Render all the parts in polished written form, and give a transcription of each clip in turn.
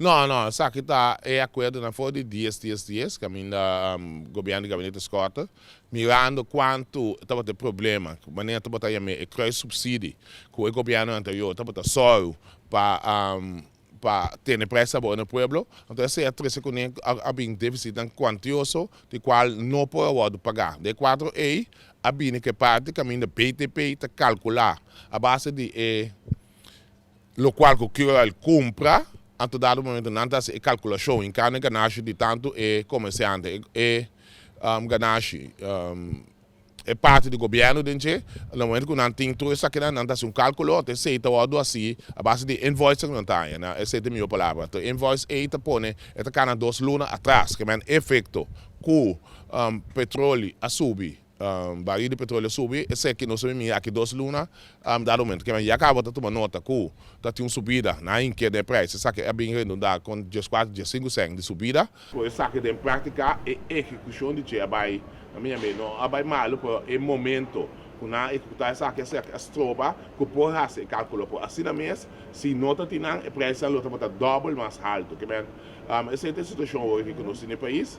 No, no, esaki ta e akuerdonan for di 10, 10, 10, kaminda gobièrnu di gabinete Schotte, mirando kuantu tabata e problema, manera tabata yam'é e kruissubsidie, ku e gobièrnu anterior tabata sòru pa tene prijs abou na pueblo. Anto esei a trese kuné a bin defisitnan kuantioso di kual no por a wòrdu pagá. Den e kuadro ei a bini ku e parti kaminda BTP ta kalkulá a base di e lokual ku Curoil kumpra, anto dado momento nan ta hasi e kalkulashon hinkando e ganashi di tantu e komersiante, e ganashi, e parti di gobièrnu den dje. Na momento ku nan tin tur esakinan, nan ta hasi un kálkulo, anto esei ta wòrdu hasi a base di invoice ku nan ta haña. Na esei ta e mihó palabra. Anto invoice ei ta pone e ta kana 2 luna atras, ke men efekto ku petroli a subi, baril di petroleo a subi, esaki nos a mira aki 2 luna, dado momento ke men ya kaba ta tuma nota ku ta tin un subida na inke den prijs, esaki a bin redundá kon 14, 15 sènt di subida. Por esaki den práktika e ehekushon di dje a bai, na mi ame, no a bai malu, pero e momento ku nan a ehekutá esaki, esaki a stroba ku por hasi e kálkulo. Por asina mes, si no ta tin nan, e prijsnan lo tabata dòbel mas haltu. Ke men esei ta e situashon awor ku nos tin den e pais.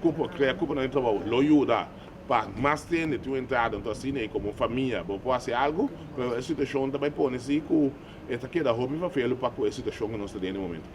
Kupo, krea kuponan di trabou lo yuda pa mas hende tin un entrada, anto asina ei komo famia bo por hasi algu, pero e situashon ta bai pone si ku e ta keda hopi fafelu pa ku e situashon ku nos ta den e momento.